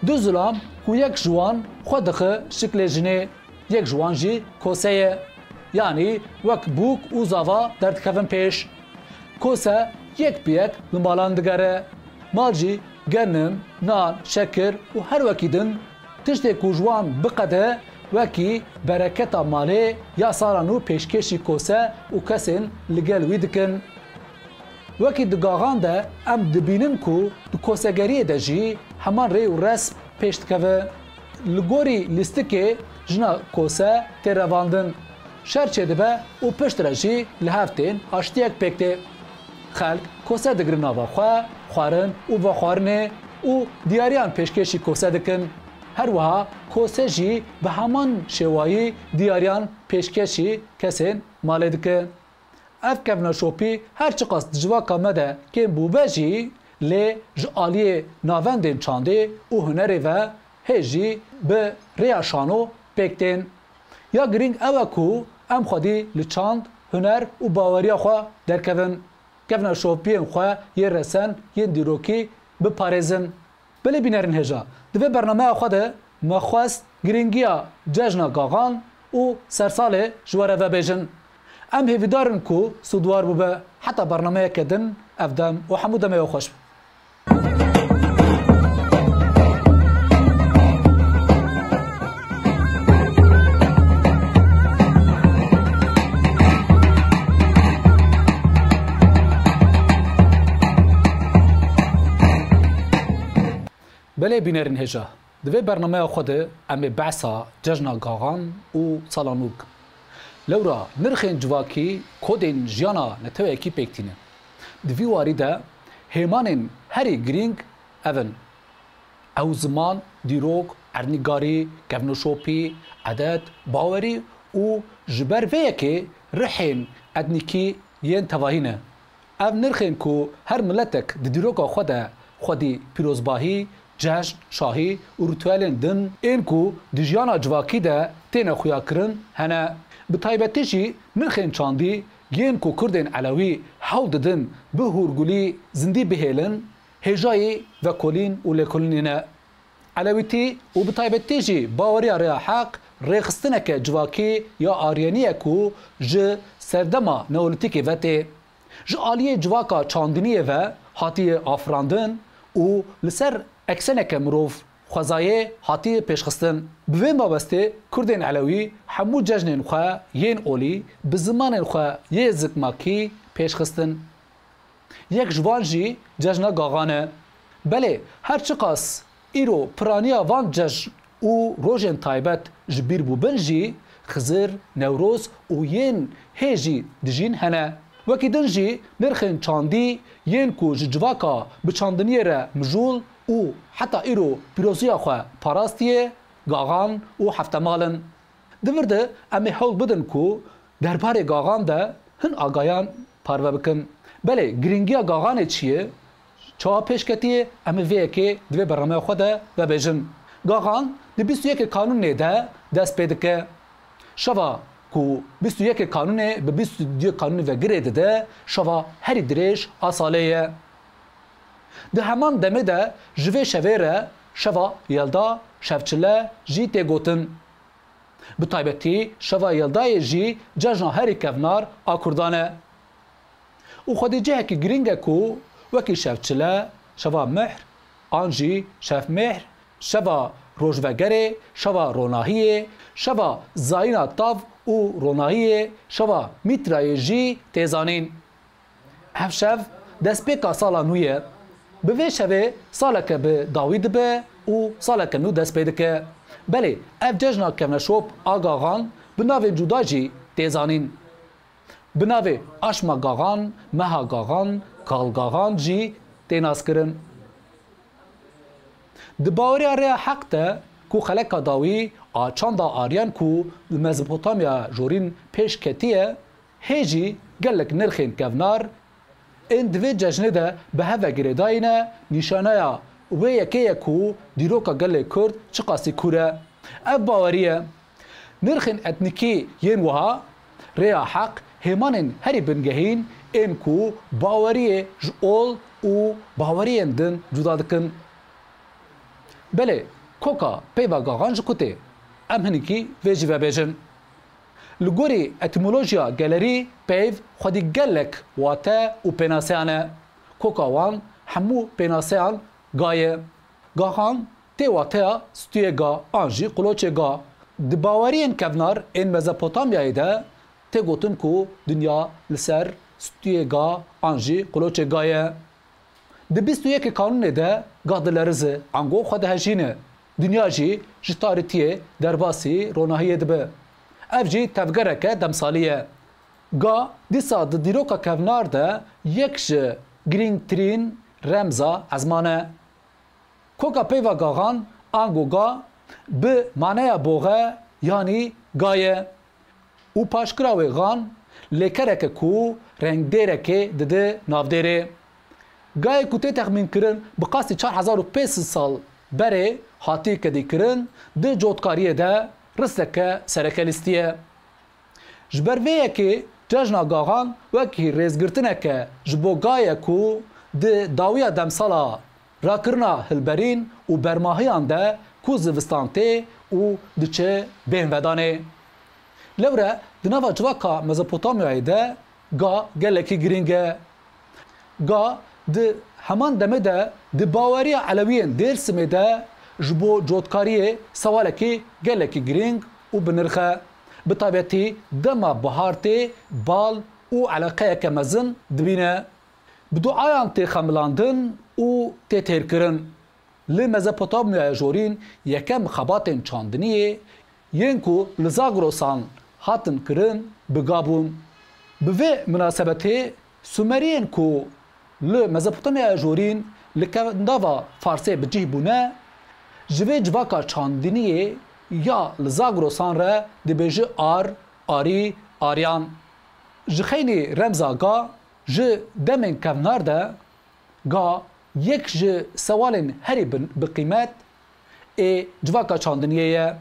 Du zilam ku yek ji wan xwe dixe şiklê jinê, yek ji wan jî kose ye. Yanî wek bûk û zava derdikevin pêş. Kose yek bi yek li malan digere. Mal jî genim, nan, şekir û her wekî din tiştê ku ji wan biqede wekî bereketa malê ya sala nû pêşkêşî kose û kesên li gel wî dikin. Wekî di gaxan de em dibînin ku di kosegeriyê de jî heman rê û resm pêş dikeve. Li gorî lîstikê jina kose tê revandin, şer çêdibe û piştre jî li hev tên aştiyek pêk tê. Xelk kose digrin nava xwe, xwarin û vexwarinê û diyariyan pêşkêşî kose dikin. Her wiha kose jî bi heman şêwayî diyariyan pêşkêşî kesên malê dike. Ev kevneşopî her çiqas di civaka me de kêm bûbe jî, lê ji aliyê navendên çandê û hunerê ve hê jî bi rêya şano pêk tên. Ya girîng ew e ku em xwedî li çand, huner û baweriya xwe derkevin, kevneşopiyên xwe yên resen yên dîrokî biparêzin. Belê bînerên hêja, di vê bernameya xwe de me xwest girîngiya cejna gaxan û sersalê ji we re vebêjin. Em hêvîdar in ku sûdwar bûbe. Heta bernameyeke din ev dem û hemû demê we xweş be. Belê bînerên hêja, di vê bernameya xwe de em ê behsa cejna gaxan û sala nû bikin. Lewra nirxên civakî kodên jiyana neteweyekî pêk tînin. Di vî warî de hêmanên herî girîng ev in. Ew ziman, dîrok, erdnîgarî, kevnoşopî, edet, bawerî û ji ber vê yekê rihên etnîkî yên tevahî ne. Ev nirxên ku her miletek di dîroka xwe de xwedî pîrozbahî, cejn, şahî û rîtuelên din ên ku di jiyana civakî de têne xuyakirin hene. Bi taybetî jî nirxên çandî yên ku Kurdên Elewî hewl didin bi hûrgulî zindî bihêlin, hêjayî vekolîn û lêkolînê ne. Elewîtî û bi taybetî jî baweriya rêya heq rêxistineke civakî ya aryenî ye ku ji serdema neolîtîkê ve tê. Ji aliyê civaka çandiniyê ve hatiye afirandin û li ser ekseneke mirov xwezayê hatiye pêşxistin. Bi vê mabestê Kurdên Elewî hemû cejnên xwe yên olî bi zimanên xwe yê zikmakî pêşxistin. Yek ji van jî cejna gaxan e. Belê her çiqas îro piraniya van cejn û rojên taybet ji bîr bûbin jî, Xizir, Newroz û yên hê jî dijîn hene. Wekî din jî nirxên çandî yên ku ji civaka bi çandiniyê re mijûl û heta îro pîroziya xwe parastiye, gaxan û heftemal in. Di vir de em ê hewl bidin ku derbarê gaxan de hin agahiyan parve bikin. Belê, girîngiya gaxanê çi ye? Çawa pêş ketiye? Em ê vê yekê di vê bernameya xwe de vebêjin. Gaxan di bîst û yekê Kanûnê de dest pê dike. Şeva ku bîst û yekê Kanûnê bi bîst û duyê Kanûnê ve girê dide, şeva herî dirêj a salê ye. Di heman demê de ji vê şevê re şeva Yelda, Şevçile jî tê gotin. Bi taybetî şeva Yeldayê jî cejna herî kevnar a Kurdan e. Û xwedî cihekî girîng e ku wekî Şevçile, şeva Mihr, an jî Şevmêhr, şeva Rojvegerê, şeva Ronahiyê, şeva Zayîna Tav û Ronahiyê, şeva Mîtrayê jî tê zanîn. Ev şev destpêka sala nû ye. Bi vê şevê saleke bi dawî dibe û saleke nû dest pê dike. Belê, ev cejna kevneşop a gaxan bi navên cuda jî tê zanîn. Bi navê Aşma Gaxan, Meha Gaxan, Kal Gaxan jî tê naskirin. Di baweriya rêya heq de ku xeleka dawî a çanda Aryan ku li Mezopotamya jorîn pêş ketiye, hê jî gelek nirxên kevnar ên di vê cejnê de bi hev ve girêdayî ne, nîşaneya wê yekê ye ku dîroka gelê Kurd çiqasî kûr e. Ev bawerî ye. Nirxên etnîkî yên wiha Rêya heq hêmanên herî bingehîn ên ku baweriyê ji ol û baweriyên din cuda dikin. Belê, koka peyva gaxan ji ku tê? Em hinekî vê jî vebêjin. Li gorî etîmolojiya gelerî peyv xwedî gelek wate û pênaseyan e. Koka wan hemû pênaseyan ga ye. Gaxan tê wateya stûyê ga an jî quloçê ga. Di baweriyên kevnar ên Mezopotamyayê de tê gotin ku dinya li ser stûyê ga an jî quloçê ga ye. Di bîst û yekê kanûnê de ga dilerize, ango xwe dihejîne. Dinya jî ji tarîtiyê derbasî ronahiyê dibe. Ev jî tevgereke demsalî ye. Ga dîsa di dîroka kevnar de yek ji girîngtirîn remza ezman e. Koka peyva gaxan ango ga bi maneya boxe yanî ga ye û paşkira wê xan lêkereke ku rengdêrekê dide navdêrê. Gayê ku tê texmînkirin bi qasî çar hezar û pênc sed sal berê hatî kedîkirin, di cotkariyê de risteke sereke lîstiye. Ji ber vê yekê cejna gaxan wekî rêzgirtineke ji bo gayê ku di dawiya demsala rakirina hilberîn û bermahiyan de ku zivistan tê û diçe bêhnvedanê. Lewre di nava civaka Mezopotamyayê de ga gelekî girîng e. Ga di heman demê de di baweriya Elewiyên Dêrsimê de ji bo cotkariyê sewalekî gelekî girîng û bi nirx e. Bi taybetî dema bihar tê bal û eleqeyeke mezin dibîne. Bi duayan tê xemilandin û tê têrkirin. Li Mezopotamyaya Jorîn yekem xebatên çandiniyê yên ku li Zagrosan hatin kirin bi ga bûn. Bi vê minasebetê Sumeriyên ku li Mezopotamyaya Jorîn li kevndava Farsê bi cih bûne, ji vê civaka çandiniyê ya li Zagrosan re dibêje Ar, Arî, Aryan. Ji xeynî remza ga ji demên kevnar de ga yek ji sewalên herî bi, bi qîmet ê civaka çandiniyê ye.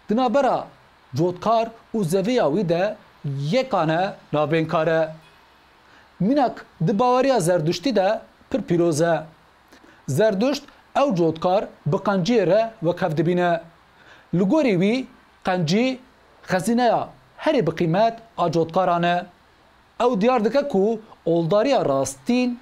Di navbera cotkar û zeviya wî de yekane navbênkar e. Mînak di baweriya Zerduştî de pir pîroz e. Zerduşt ew cotkar bi qenciyê re wekhev dibîne. Li gorî wî qencî xezîneya herî bi qîmet a cotkaran e. Ew diyar dike ku oldariya rastîn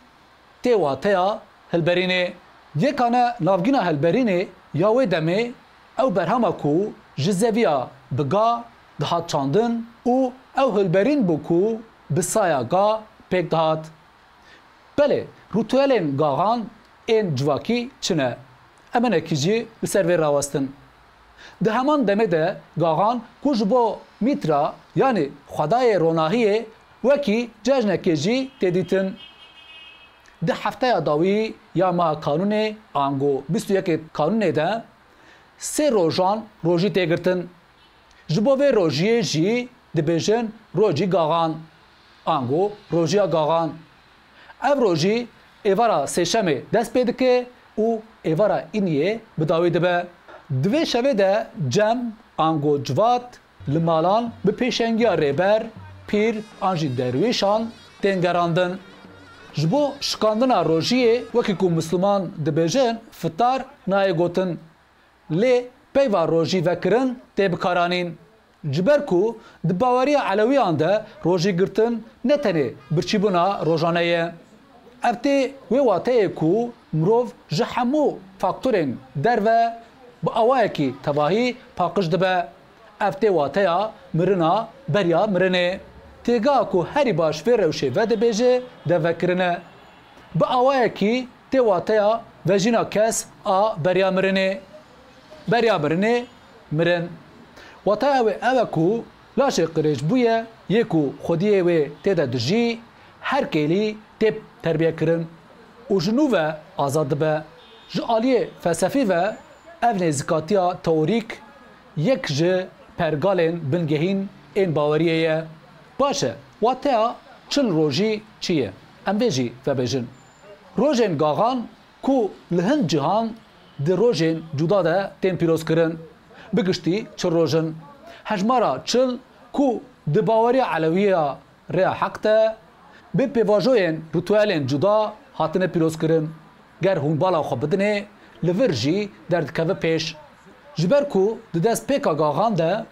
tê wateya hilberînê. Yekane navgîna hilberînê ya wê demê ew berhama ku ji zeviya bi ga dihat çandin û ew hilberîn bû ku bi saya ga pêk dihat. Belê, rîtuelên gaxan ên civakî çi ne? Em hinekî jî li ser vê rawestin. Di heman demê de gaxan ku ji bo Mîtra, yanî xwedayê ronahiyê, wekî cejnekê jî tê dîtin. Di hefteya dawî ya meha Kanûnê, ango bîst û yekê Kanûnê de sê rojan rojî tê girtin. Ji bo vê rojiyê jî dibêjin rojî gaxan, ango rojiya gaxan. Ev rojî êvara sêşemê dest pê dike û êvara îniyê bi dawî dibe. Di vê şevê de cem, ango civat, li malan bi pêşengiya rêber, pîr an jî derwîşan tên gerandin. Ji bo şikandina rojiyê, wekî ku misliman dibêjin, fitar nayê gotin. Lê peyva rojî vekirin tê bikaranîn. Ji ber ku di baweriya Elewiyan de rojî girtin ne tenê birçîbûna rojane ye. Ev tê wê wateyê ku mirov ji hemû faktorên derve bi awayekî tevahî paqij dibe. Ev tê wateya mirina beriya mirinê. Têgeha ku herî baş vê rewşê vedibêje devvekirin e. Bi awayekî tê wateya vejîna kes a beriya mirinê. Beriya mirinê, mirin. Wateya wê ew e ku laşê qirêjbûye yê ku xwediyê wê tê de dijî, her kêlî tê terbiyekirin û ji nû ve azad dibe. Ji aliyê felsefî ve ev nêzîkatiya teorîk yek ji pergalên bingehîn ên baweriyê ye. Baş e, wateya çil rojî çi ye? Em vê jî vebêjin. Rojên gaxan ku li hin cihan di rojên cuda de tên pîrozkirin, bi giştî çil roj in. Hejmara çil ku Di baweriya Elewî ya Rêya Heq de bi pêvajoyên rîtuelên cuda hatine pîrozkirin. Ger hûn bala xwe bidinê, li vir jî derdikeve pêş. Ji ber ku di destpêka gaxan de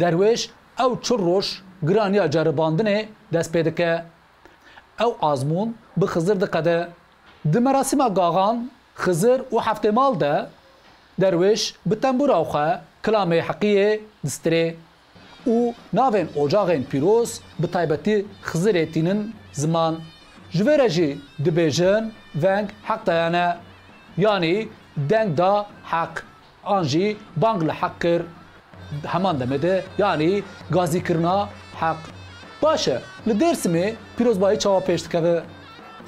derwêş ew çil roj giraniya ceribandinê dest pê dike. Ew azmûn bi Xizir diqede. Di merasîma gaxan, Xizir û Heftêmal de derwêş bi tembûra xwe kilamê Heqiyê distirê û navên ocaxên pîroz, bi taybetî Xizirê, tînin ziman. Ji vê re jî dibêjin veng Heq dayane, yanî deng da Heq. An jî bang li Heq kir. Heman demê de, yanî gazîkirina Heq. Baş e, li Dêrsimê pîrozbayî çawa pêş dikeve?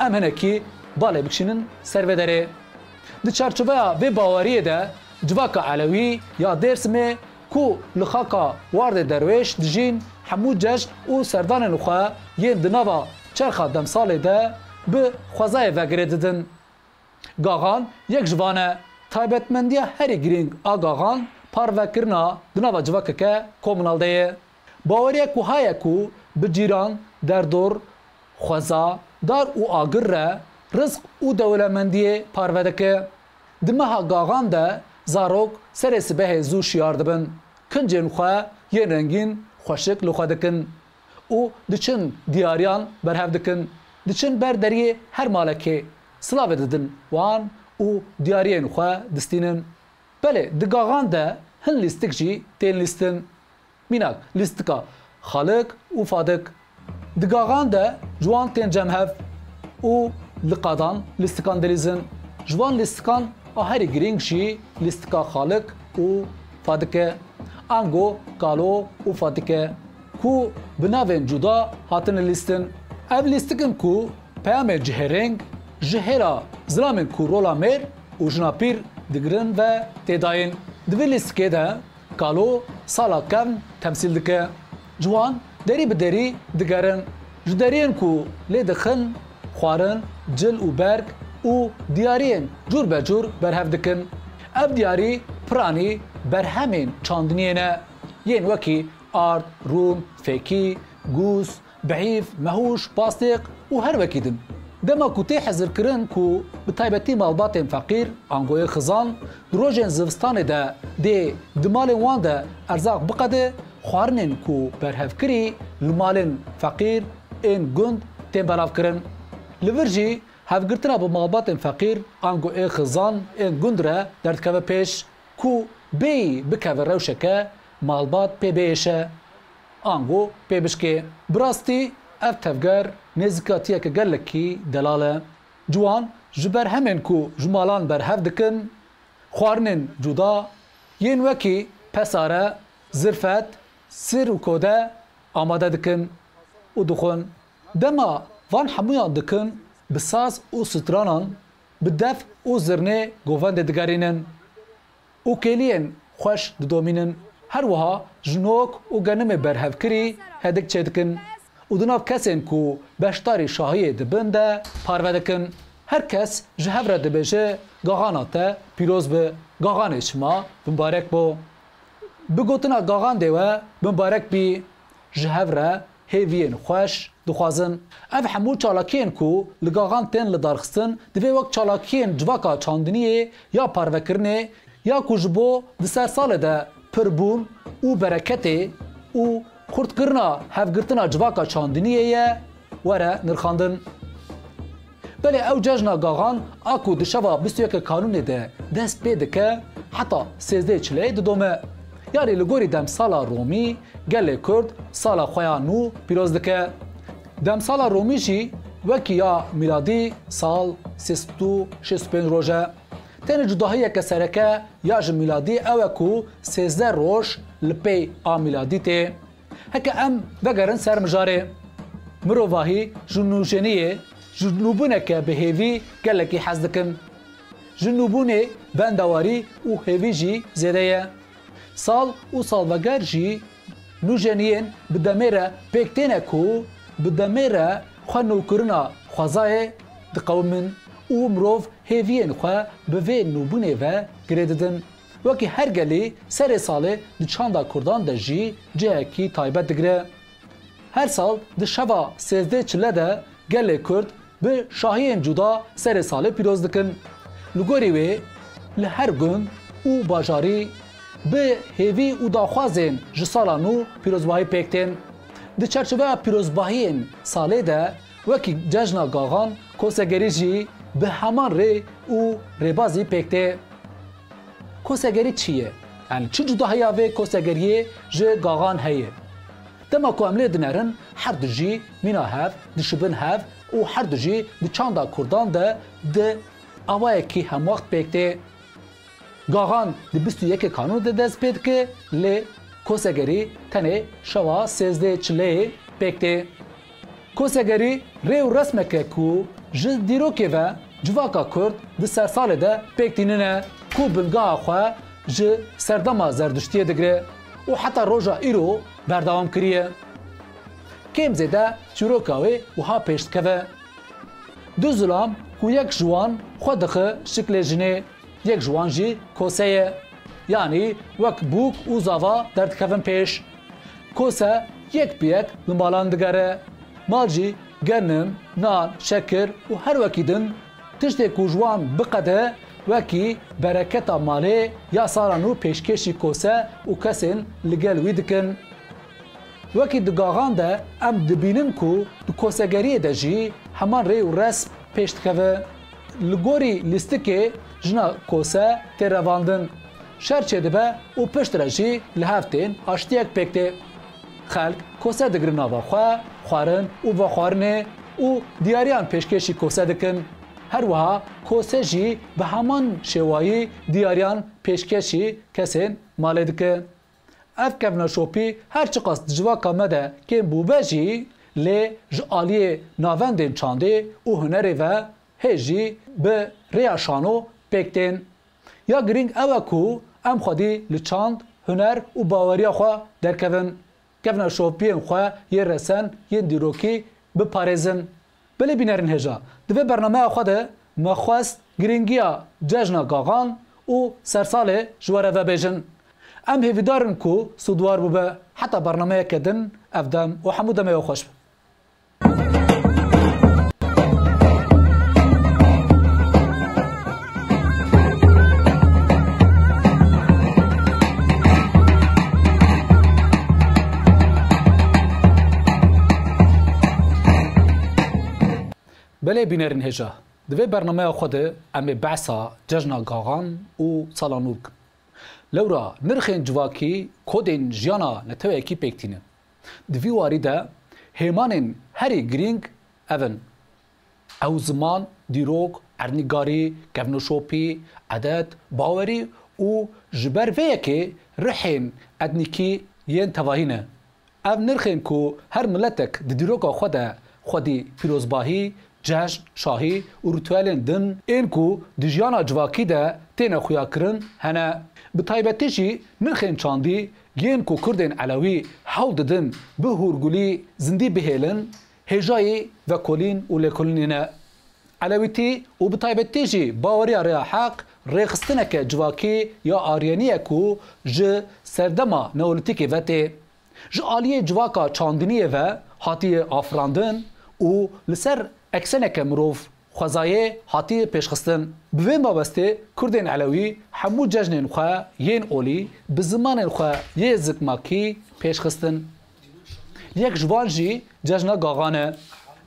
Em hinekî balê bikişînin ser vê derê. Di çarçoveya vê baweriyê de civaka Elewî ya Dêrsimê ku li xaka Wardê Derwêş dijîn, hemû cejn û serdanên xwe yên di nava çerxa demsalê de bi xwezayê ve girê didin. Gaxan yek ji van e. Taybetmendiya herî girîng a gaxan parvekirina di nava civakeke komunal de ye. Baweriyek wiha ye ku bi cîran, derdor, xweza, dar û agir re rizq û dewlemendiyê parve dike. Di meha gaxan de zarok serê sibehê zû şiyar dibin, kincên xwe yên rengîn xweşik li xwe dikin û diçin diyariyan berhev dikin. Diçin ber deriyê her malekê, silavê didin wan û diyariyên xwe distînin. Belê, di gaxan de hin lîstik jî tên lîstin. Mînak, lîstika Xalik û Fadik. Di gaxan de ciwan tên cem hev û li qadan lîstikan dilîzin. Ji van lîstikan a herî girîng jî lîstika Xalik û Fadik e. Ango Kalo û Fadik e ku bi navên cuda hatine lîstin. Ev lîstik in ku peyamên cihêreng ji hêla zilamên ku rola mêr û jina pîr digirin ve tê dayîn. Di vê lîstikê de Kalo sala kevn temsîl dike. Ciwan derî bi derî digerin. Ji deriyên ku lê dixin, xwarin, cil û berg û diyariyên cûr be cûr berhev dikin. Ev diyarî piranî berhemên çandiniyê ne, yên wekî ard, rûn, fêkî, gûs, bihîf, mehûş, pastêq û her wekî din. Dema ku tê hezirkirin ku bi taybetî malbatên feqîr, ango ê xizan, di rojên zivistanê de dê di malên wan de erzaq biqede, xwarinên ku berhevkirî li malên feqîr ên gund tên belavkirin. Li vir jî hevgirtina bi malbatên feqîr, ango ê xizan ên gund re derdikeve pêş. Ku bêyî bikeve rewşeke malbat pê biêşe, ango pê bişkê. Bi rastî ev tevger nêzîkatiyeke gelekî delal e. Ciwan ji berhemên ku ji malan berhev dikin, xwarinên cuda yên wekî pesare, zirfet, sir û kode amade dikin û dixwin. Dema van hemûyan dikin, bi saz û stranan, bi def û zirnê govendê digerînin û kêliyên xweş didomînin. Her wiha ji nok û genimê berhevkirî hedik çêdikin û di nav kesên ku beşdarî şahiyê dibin de parve dikin. Her kes ji hev re dibêje, Gaxana te pîroz be, gaxanê çima bimbarek bo. Bi gotina gaxandê we bimbarek bî, ji hev re hêviyên xweş dixwazin. Ev hemû çalakiyên ku li gaxan tên lidarxistin, divê wek çalakiyên civaka çandiniyê ya parvekirinê ya ku ji bo di ser salê de pirbûn û bereketê û xurtkirina hevgirtina civaka çandiniyê ye, were nirxandin. Belê ew cejna gaxan a ku di şeva bîst û yekê Kanûnê de dest pê dike, heta sêzdehê Çileyê didome. Yanî li gorî demsala Romî gelê Kurd sala xwe ya nû pîroz dike. Demsala Romî jî wekî ya mîladî sal sê sed û şêst û pênc roj e. Tenê cudahiyeke sereke ya ji mîladî ew e ku sêzdeh roj li pey a mîladî tê. Heke em vegerin ser mijarê, mirovahî ji nûjeniyê, ji nûbûneke bi hêvî gelekî hez dikin. Ji nûbûnê bendewarî û hêvî jî zêde ye. Sal û salveger jî nûjeniyên bi demê re pêk têne ku bi demê re xwe nûkirina xwezayê diqewimin û mirov hêviyên xwe bi vê nûbûnê ve girê didin. Wekî her gelî serê salê di çanda kurdan de jî cihekî taybet digire. Her sal di şeva sêzdeh çile de gelê Kurd bi şahiyên cuda serê salê pîroz dikin. Li gorî wê, li her gund û bajarî bi hêvî û daxwazên ji sala nû pîrozbahî pêk tên. Di çerçoveya pîrozbahiyên salê de wekî cejna Gaxan kosegerî jî bi heman rê û rêbazî pêk tê. Kosegerî çi ye? Yanî çi cudahiya vê kosegeriyê ji Gaxan heye? Dema ku em lê dinerin, her du jî mîna hev, dişibin hev û her du jî di çanda Kurdan de di awayekî hemwext pêk tê. Gaxan di bîst û yekê Kanûnê de dest pê dike, lê kosegerî tenê şeva sêzdeh çileyê pêk tê. Kosegerî rê û resmeke ku ji dîrokê ve civaka Kurd di sersalê de pêk tînine, ku bingeha xwe ji serdema Zerdiştiyê digire û heta roja îro berdewam kiriye. Kêm zêde çîroka wê wiha pêş dikeve. Du zilam ku yek ji wan xwe dixe şiklê jinê, yek ji wan jî kose ye. Yanî wek bûk û zava derdikevin pêş. Kose yek bi yek li malan digere. Mal jî genim, nan, şekir û her wekî din tiştê ku ji wan biqede, wekî bereketa malê ya sala nû pêşkêşî kose û kesên li gel wî dikin. Wekî di Gaxan de em dibînin ku di kosegeriyê de jî heman rê û resm pêş dikeve. Li gorî lîstikê jina kose tê revandin. Şer çêdibe û piştre jî li hev tên aştiyek pêk tê. Xelk kose digrin nava xwe, xwarin û vexwarinê û diyariyan pêşkêşî kose dikin. Her wiha kose jî bi heman şêwayî diyariyan pêşkêşî kesên malê dike. Ev kevneşopî her çiqas di civaka me de kêm bûbe jî, lê ji aliyê navendên çandê û hunerê ve hê jî bi rêya şano pêk tên. Ya girîng ew e ku em xwedî li çand, huner û baweriya xwe derkevin. Kevneşopiyên xwe yê resen yên dîrokî biparêzin. Belê bînerên hêja, di vê bernameya xwe de me xwest girîngiya cejna Gaxan û sersalê ji we re vebêjin. Em hêvîdar in ku sûdwar bûbe. Heta bernameyeke din, ev dem û hemû demê we xweş be. Belê bînerên hêja, di vê bernameya xwe de em ê behsa cejna Gaxan û sala nû bikin. Lewra nirxên civakî kodên jiyana neteweyekî pêk tînin. Di vî warî de hêmanên herî girîng ev in. Ew ziman, dîrok, erdnîgarî, kevnoşopî, edet, bawerî û ji ber vê yekê rihên etnîkî yên tevahî ne. Ev nirxên ku her miletek di dîroka xwe de xwedî pîrozbahî, cejn, şahî û rîtuelên din ên ku di jiyana civakî de têne xuyakirin hene. Bi taybetî jî nirxên çandî yên ku Kurdên Elewî hewl didin bi hûrgulî zindî bihêlin, hêjayî vekolîn û lêkolînê ne. Elewîtî û bi taybetî jî baweriya rêya heq rêxistineke civakî ya Aryenî ye ku ji serdema Neolîtîkê ve tê. Ji aliyê civaka çandiniyê ve hatiye afirandin û li ser ekseneke mirov xwezayê hatiye pêşxistin. Bi vê mabestê Kurdên Elewî hemû cejnên xwe yên olî bi zimanên xwe yê zikmakî pêşxistin. Yek ji van jî cejna Gaxan e.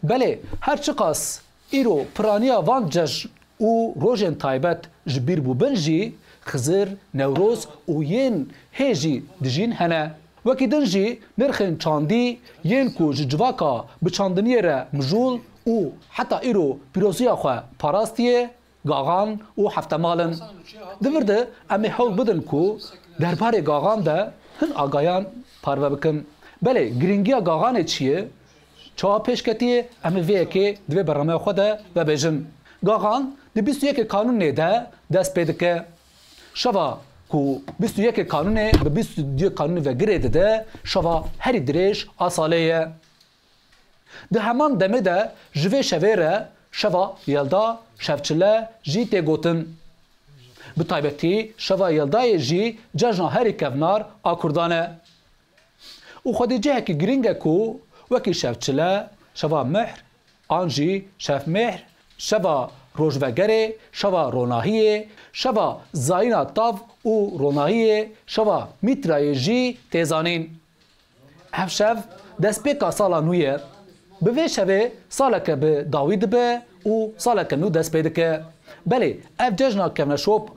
Belê, her çiqas îro piraniya van cejn û rojên taybet ji bîr bûbin jî, Xizir, Newroz û yên hê jî dijîn hene. Wekî din jî nirxên çandî yên ku ji civaka bi çandiniyê re mijûl û heta îro pîroziya xwe parastiye, Gaxan û Heftemal in. Di vir de em ê hewl bidin ku derbarê Gaxan de hin agayan parve bikin. Belê, girîngiya Gaxanê çi ye? Çawa pêş ketiye? Em ê vê yekê di vê bernameya xwe de vebêjin. Gaxan di bîst û yekê Kanûnê de dest pê dike. Şeva ku bîst û yekê Kanûnê bi bîst û duyê Kanûnê ve girê dide, şeva herî dirêj a salê ye. Di heman demê de ji vê şevê re şeva Yelda, Şevçile jî tê gotin. Bi taybetî şeva Yeldayê jî cejna herî kevnar a Kurdan e. Û xwedî cihekî girîng e ku Wekî şev çile, şeva mihr, an jî şev mihr, şeva rojvegerê, şeva ronahiyê, şeva zayîna tav û ronahiyê, şeva Mîtrayê jî tê zanîn. Ev şev destpêka sala nû ye. Bi vê şevê saleke bi dawî dibe û saleke nû dest pê dike. Belê, ev cejna kevneşop